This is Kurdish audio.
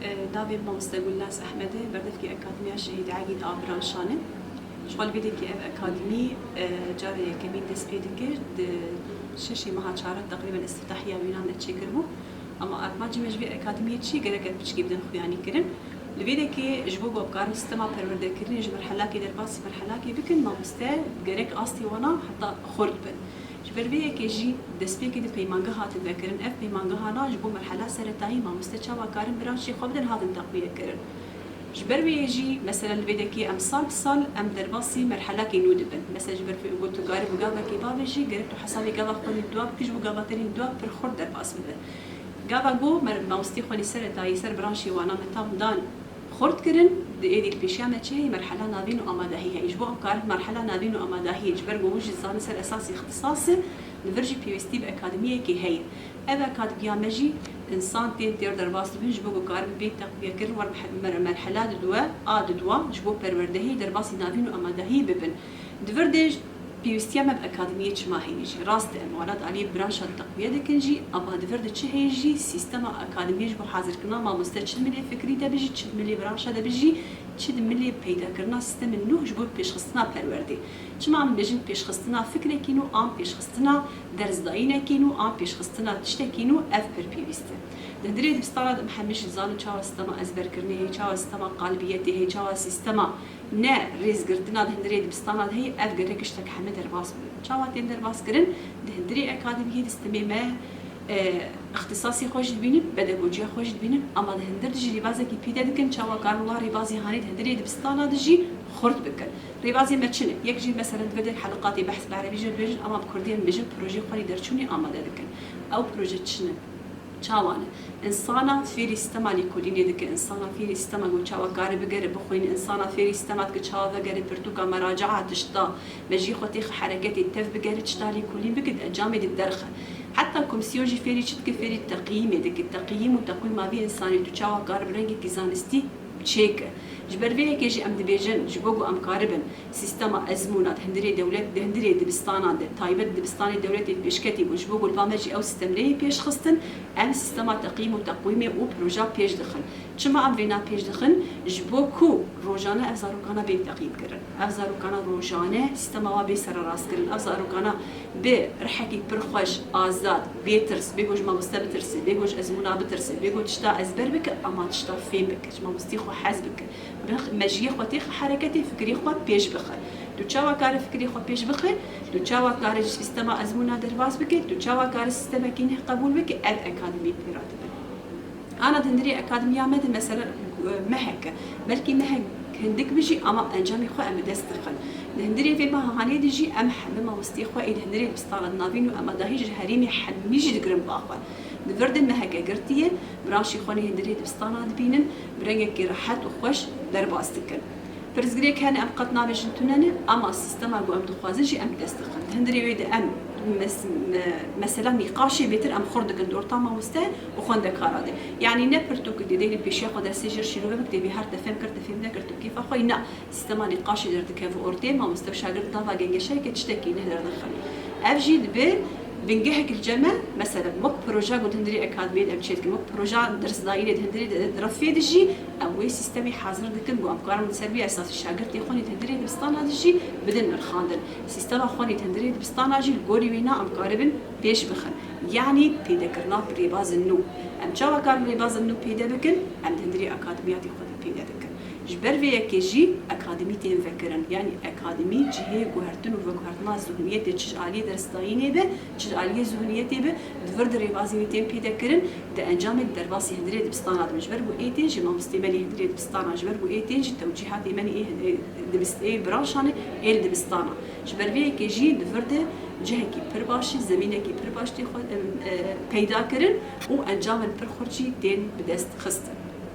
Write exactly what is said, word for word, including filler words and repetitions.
E, navê mamoste Gulnaz Ehmed e, berdevkê Akademiya Şehîd Egîd a Branşan e. Ji xwe li vê dekê ev akademî, e, cara yekemîn dest pê dikir, di şeşê meha çar teqrîben îftitahiya wînan me çêkiribû. Ama armancê me ji vê akademiyê çi gerek e piçkî bidin xuyanî kirin. Li vê dekê ji bo ku bikarin sistema perwerdekirinê ji merhelakê derbasî merhelakê bikin, mamoste gerek astê wana heta xurt bin. Ji ber vê yekê jî destpêkê di peymangeha hatin vekirin. Ev peymangehana ji bo merhela seretayî mamoste çawa karin branşê xwe bidin hatin teqwiye kirin. Ji ber wê yê jî, mesela li vê dekê em sal bi sal em derbasî merhelakê nû dibin. Mesela ji ber vê ku tu karî bi gavekê bavêjî, gerek tu hesabê gava xwe nî dua bikî, ji bo gava te nî dua pir xurt derbas bibe. Gava ku mer-, mawostî xwe nî seretayî ser branşê wana me tam dan xurt kirin, di êdî li pêşiya me çi heye, merhela navîn û amadahî heye. Ji bo em karin merhela navîn û amadahiyê, ji ber ku hûn jî dizanin ser esasê îxtisas e, li vir jî pêwîstî bi akademiyekê heye. Ev akademiya me jî însan tên têr derbas dibin, ji bo ku karin bê teqwiyekirin wer mehe-, mer-, merhela diduwe, a diduwa, ji bo perwerdehiyê derbasî navîn û amadahiyê bibin. Di vir de pêwîstiya me bi akademiyê çima heye jî? Rast e, em wana di aliyê branşa teqwiye dikin jî, ama di vir de çi heye jî, sîstema akademiyê ji bo hazirkirina mamoste çi di milê fikrî de bijî, çi di milê branşa de bijî, çi di milê peydakirina sîstemên nû ji bo pêşxistina perwerdê. Çima em dibêjin pêşxistina fikrekî nû, an pêşxistina dersdayînekî nû, an pêşxistina tiştekî nû, ev pir pêwîst e. Di hundirê dibistana de em hemî jî dizanin çawa sîstema ezberkirinê heye, çawa sîstema qalibiyetê heye, çawa sîstema ne rêzgirtina di hundirê dibistana de heye, ev gerek tiştek heme derbas bibe. Çawa tên derbas kirin? Di hundirê akademiyê di stemê me, e, îxtisasê xwe jî dibînin, pedagogîya xwe jî dibînin, ama di hundir de jî rêbazekî pîde dikin, çawa karin wila rêbazê hanê di hundirê dibistana de jî xurt bikin. Rêbazê me çi ne? Yek jî mesela di vir de heliqatê behs bi erebî jî dibêjin, ama bi kurdî em dibêjin projeyê xwe lîderçûnê amade dikin. Ew proje çi ne? Çawa ne? Însana fêrî sîstema lîkolînê dike, însana fêrî sîstema ku çawa kare bigere bixwîne, însana fêrî sîstema dike çawa vegere pirtûka meracaa tişta, mejiyê xwe têxe hereketê, tev bigere tişta lîkolîn bike, di encamê de derxe. Heta komîsyon jî fêrî çi dike? Fêrî teqyîmê dike. Teqyîm û teqwîma vî însanî tu çawa kare bi rengekî zanistî çêke. Ji ber vê yekê jî em dibêjin, ji bo ku em karibin sîstema ezmûna di hundirê dewlet, di hundirê dibistanan de, taybet dibistanê dewletê pêşketî bû, ji bo ku li va me jî ew sîstem neyê pêşxistin, em sîstema teqîm û teqwîmê û proja pêş dixin. Çima em vêna pêş dixin? Ji bo ku rojane ev zarokana bên teqîm kirin. Ev zarokana rojane sîstema wa bê sererastkirin. Ev zarokana bi rihekî pir xweş, azad, bê tirs, bê ku ji mamoste bitirse, bê ku ji ezmûna bitirse, bê ku tişta ezber bike, ama tişta fêm bike, ji mamostî xwe hez bike. Bi mejiyê xwe têxe hereketê, fikirê xwe pêş bixe. Tu çawa kare fikirê xwe pêş bixe? Tu çawa kare ji sîstema ezmûna derbas bike? Tu çawa kare sîstemekî neh qebûl bike? Ev akademî pê re dibe. Ana di hundirê akademiya me de mesela, e, mehek e. Belkî mehek hindik bijî, ama encamê xwe em bi dest dixin. Di hundirê vê meha hanê de jî em heme mamosteyê xwe ê di hundirê dibistana di navîn û amadahî ji herêmê hemî jî digirin ba xwe. Di vir de meheke girtî ye, branşê xwe nê hundirê dibistana dibînin, bi rengekî rehet û xweş derbas dikin. Pirsgirêk hene, em qet nabêjin tune ne, ama sîstema ku em dixwazin jî em dest dixin. Di hundirê wê de em mes-, me-, mesela nîqaşê bêtir em xurt dikin di orta mamoste û xwendekara de. Yanî ne pirtûk didê li pêşiya xwe dersê jêr şîrove bik, dê bî her te fêm kir, te fêm nekir, tu kêfa xwe yî. Na, sîstema nîqaşê derdikeve ortê, mamoste û şagird nava gengeşeyeke tiştekî neh derdixin. Ev jî dibe bingehek li cem me, mesela wek proje ku di hundirê akademiyê de em çêdikin, wek proje dersdayînê di hundirê de, di refê de jî em wê sîstemê hazir dikin ku em karin li ser vî esasî şagirtê xwe nî di hundirê dibistana de jî bidin nirxandin. Sîstema xwe nî di hundirê dibistana jî li gorî wêna em karibin pêş bixin. Yanî pêdekirina rêbazên nû. Em çawa karin rêbazên nû pêde bikin? Em di hundirê akademiyatê xwe de pêde dikin. Ji ber vê yekê jî akademî tên vekirin. Yanî akademî cihê guhertin û veguhertina zihniyetê, çi ji aliyê dersdayînê be, çi ji aliyê zihniyetê be, di vir de rêbazên wî tên pêde kirin, di encamê de derbasî hundirê dibistana dibin. Ji ber ku ê tên jî mamostê me lê hundirê dibistana, ji ber ku ê tên jî tewcîhatê me lê ê, ê dibist-, ê branşanê ê li dibistana. Ji ber vê yekê jî di vir de cihekî pir baş, zemînekî pir baş tê xwe, em, e, peyda kirin û encamên pir xurt jî tên bi dest xistin.